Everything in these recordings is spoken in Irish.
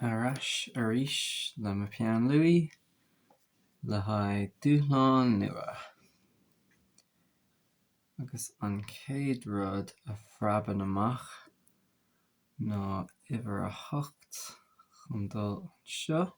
Ar ais arís le mo peann luaidhe le haghaidh dúshlán nua. Agus an chéad rud a phreabann amach ná uimhir a hocht chun dul anseo.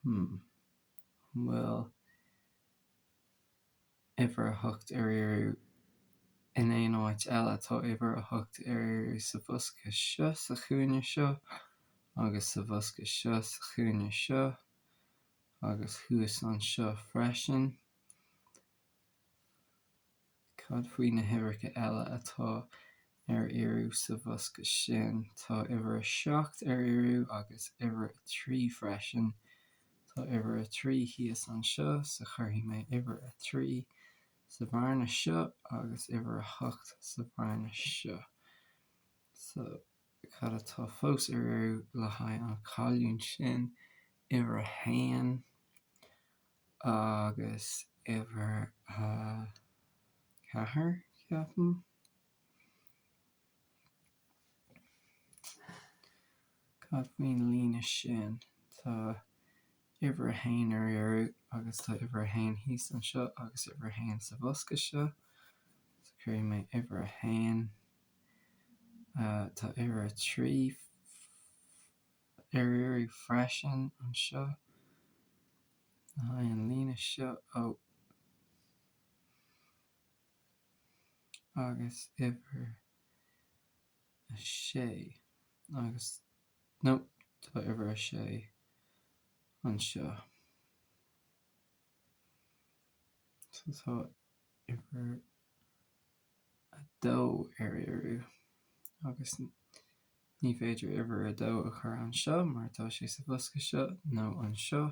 Hmm. An bhfuil uimhir a hocht ar iarraidh in aon áit eile. Tá uimhir a hocht ar iarraidh sa bhosca seo sa chúinne seo agus sa bhosca seo sa chúinne seo agus thuas anseo freisin. Cad faoi na huimhreacha eile atá ar iarraidh sa bhosca sin? Tá uimhir a 7 ar iarraidh agus uimhir a 3 freisin. Tá uimhir a 3 thíos anseo so cuirfidh mé uimhir a 3 sa bhearna seo agus uimhir a 8 sa bhearna seo. So cad atá fós ar iarraidh le haghaidh an cholún sin? Uimhir a 1 agus uimhir a 4, ceapaim. Cad faoin líne sin? Tá uimhir a haon ar iarraidh agus tá uimhir a haon thíos anseo agus uimhir a haon sa bhosca seo. So cuirfidh mé uimhir a haon. Tá uimhir a 3 ar iarraidh freisin anseo. Le haghaidh an líne seo. Ó. agus uimhir a sé agus, nó tá uimhir a sé anseo. So tá uimhir a dó ar iarraidh agus ní féidir uimhir a dó a chur anseo mar tá sé sa bhosca seo nó anseo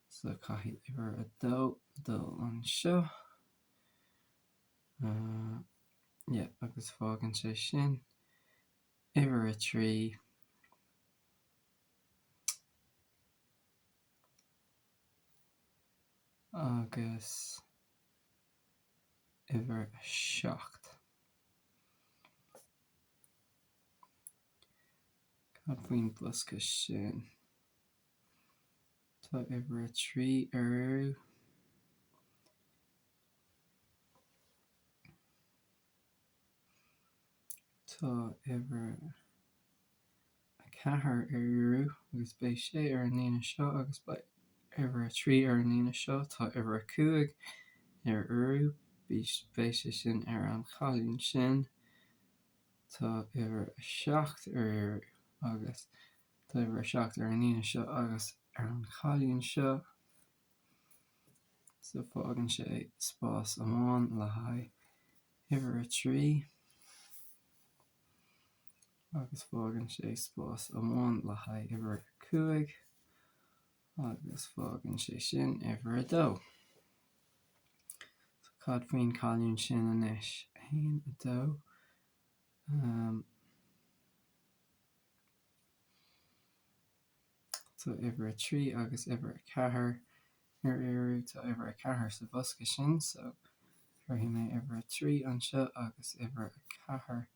so caithfidh uimhir a dó dul anseo. Yeah, agus fágann sé sin uimhir a 3 agus uimhir a 7. Cad faoin bhosca sin? Tá uimhir a 3 ar iarraidh. Tá uimhir a 4 ar iarraidh agus beidh sé ar an líne seo agus beidh uimhir a 3 ar an líne seo. Tá uimhir a 5 ar iarraidh, beidh sé sin ar an cholún sin. Tá uimhir a 7 ar iarraidh agus tá uimhir a 7 ar an líne seo agus ar an cholún seo. So fágann sé spás amháin le haghaidh uimhir a 3 agus fágann sé spás amháin le haghaidh uimhir a 5 agus fágann sé sin uimhir a 2. So cad faoin cholún sin anois? 1, 2, um, Tá uimhir a 3 agus uimhir a 4 ar iarraidh. Tá uimhir a 4 sa bhosca sin so cuirfidh mé uimhir a 3 anseo agus uimhir a 4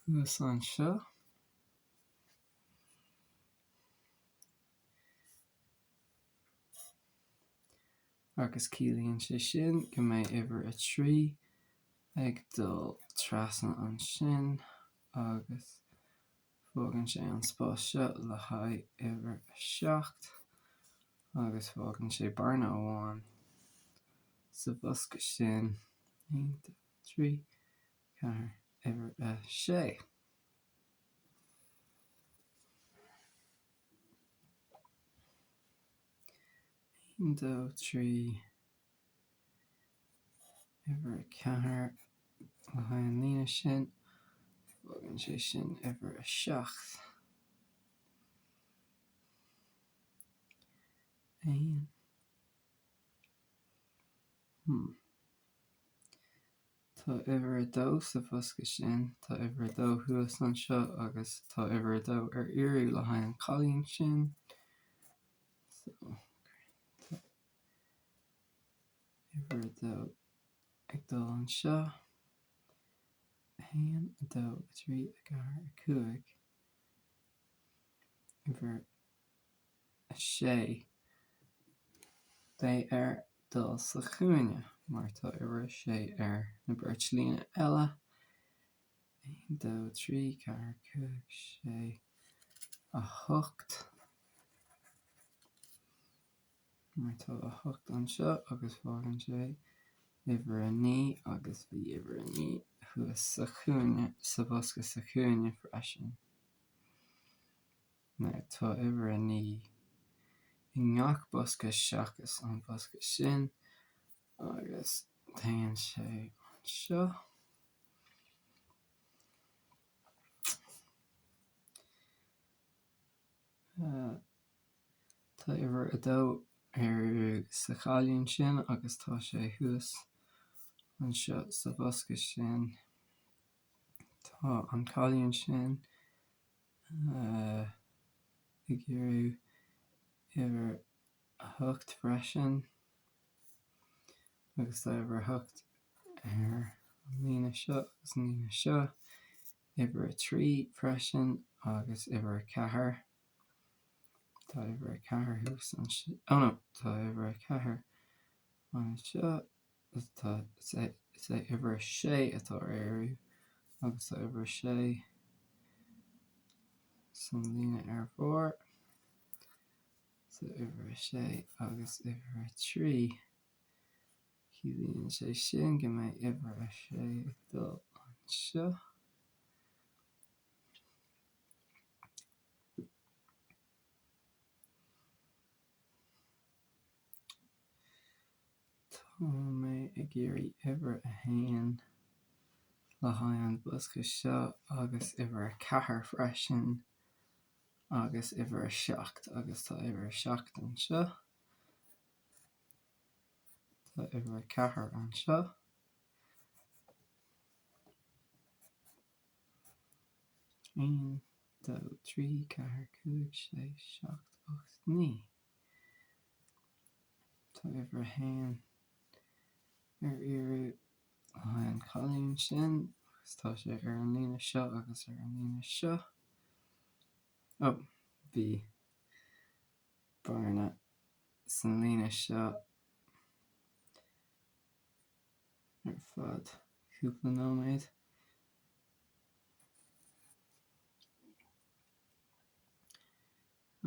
thuas anseo. Agus ciallaíonn sé sin go mbeidh uimhir a 3 ag dul trasna ansin agus Fágann sé an spás seo le haghaidh uimhir a 7 agus fágann sé bearna amháin sa bhosca sin, 1, 2, 3, 4, uimhir a 6. 1, 2, 3, uimhir a 4 le haghaidh an líne sin, fágann sé sin uimhir a 7. 1. Hmm. Tá uimhir a 2 sa bhosca sin, tá uimhir a 2 thuas anseo agus tá uimhir a 2 ar iarraidh le haghaidh an cholún sin. So, tá uimhir a 2 ag dul anseo. 1, 2, 3, 4, 5, uimhir 6. Beidh air dul sa chúinne mar tá uimhir 6 ar na beirt líne eile. 1, 2, 3, 4, 5, 6, 8. Mar tá 8 anseo agus fágann sé uimhir 9 agus bhí uimhir 9 thuas sa chúinne, sa bhosca sa chúinne freisin. Now tá uimhir 9 i ngach bosca seachas an bosca sin agus téann sé anseo. Tá uimhir 2 ar iarraidh sa cholún sin agus tá sé thuas anseo sa bhosca sin. Tá an colún sin ag iarraidh uimhir 8 freisin agus tá uimhir 8 ar an líne seo agus an líne seo, uimhir 3 freisin agus uimhir 4. Tá uimhir 4 thuas anseo, oh no, tá uimhir 4 anseo Tá, is é uimhir 6 atá ar iarraidh agus tá uimhir 6 san líne ar bharr. So uimhir 6 agus uimhir 3. Ciallaíonn sé sin go mbeidh uimhir 6 ag dul anseo. Tá mé ag iarraidh uimhir a haon le haghaidh an bhosca seo agus uimhir a ceathair freisin agus uimhir a 7 agus tá uimhir a 7 anseo. Tá uimhir a 4 anseo. 1, 2, 3, 4, 5, 6, 7, 8, 9. Tá uimhir a haon ar iarraidh le haghaidh an cholúin sin agus tá sé ar an líne seo agus ar an líne seo. Ó, bhí bearna san líne seo ar feadh cúpla nóiméad.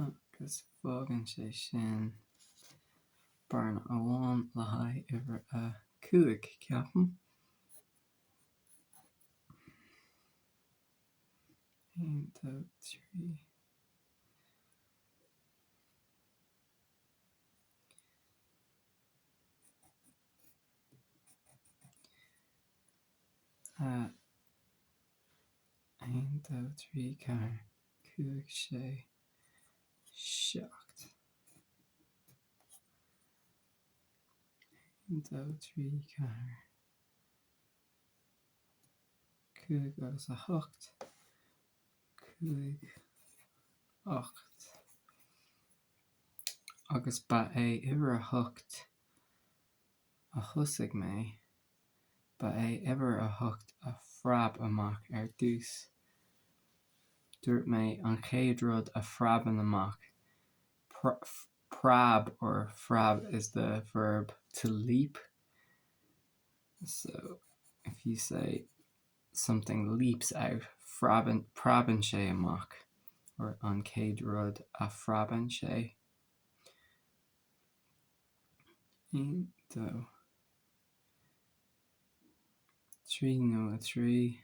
Agus fágann sé sin bearna amháin le haghaidh uimhir a 5, ceapaim. 1, 2, 3. 1, 2, 3, 4, 5, 6, 7. 1, 2, 3, 4, 5 agus 8, 5, 8. Agus ba é uimhir a hocht a thosaigh mé. Ba é uimhir a hocht a phreab amach ar dtús. Dúirt mé an chéad rud a phreabann amach, preab or phreab is the verb to leap. So if you say something leaps out, phreabann, preabann sé amach or an chéad rud a phreabann sé. 1, 2, 3 nó 3,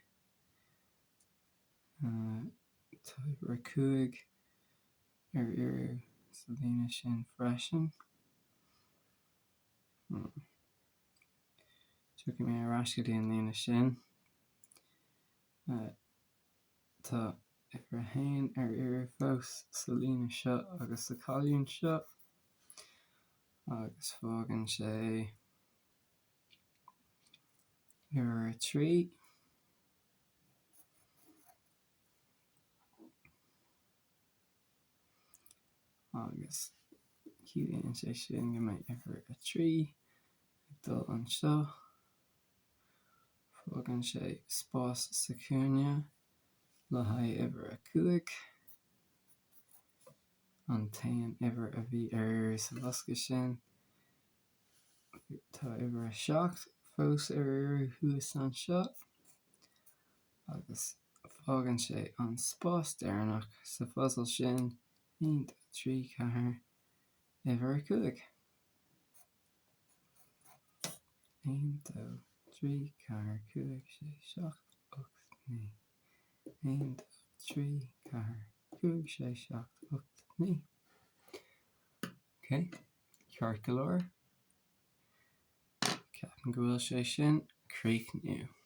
Tá uimhir a 5 ar iarraidh sa líne sin freisin. Tiocfaidh mé ar ais go dtí an líne sin. Tá uimhir a haon ar iarraidh fós sa líne seo agus sa cholún seo agus fágann sé uimhir a 3. Agus ciallaíonn sé sin go mbeidh uimhir a 3 ag dul anseo. Fágann sé spás sa chúinne le haghaidh uimhir a 5, an t-aon uimhir a bhí ar iarraidh sa bhosca sin. Tá uimhir a 7 fós ar iarraidh thuas anseo agus fágann sé an spás deireanach sa phuzal sin, 1, 2, 3, 4, uimhir a 5. 1, 2, 3, 4, 5, 6, 7, 8, 9. 1, 2, 3, 4, 5, 6, 7, 8, 9. Ok, ceart go leor. Ceapaim go bhfuil sé sin críochnú.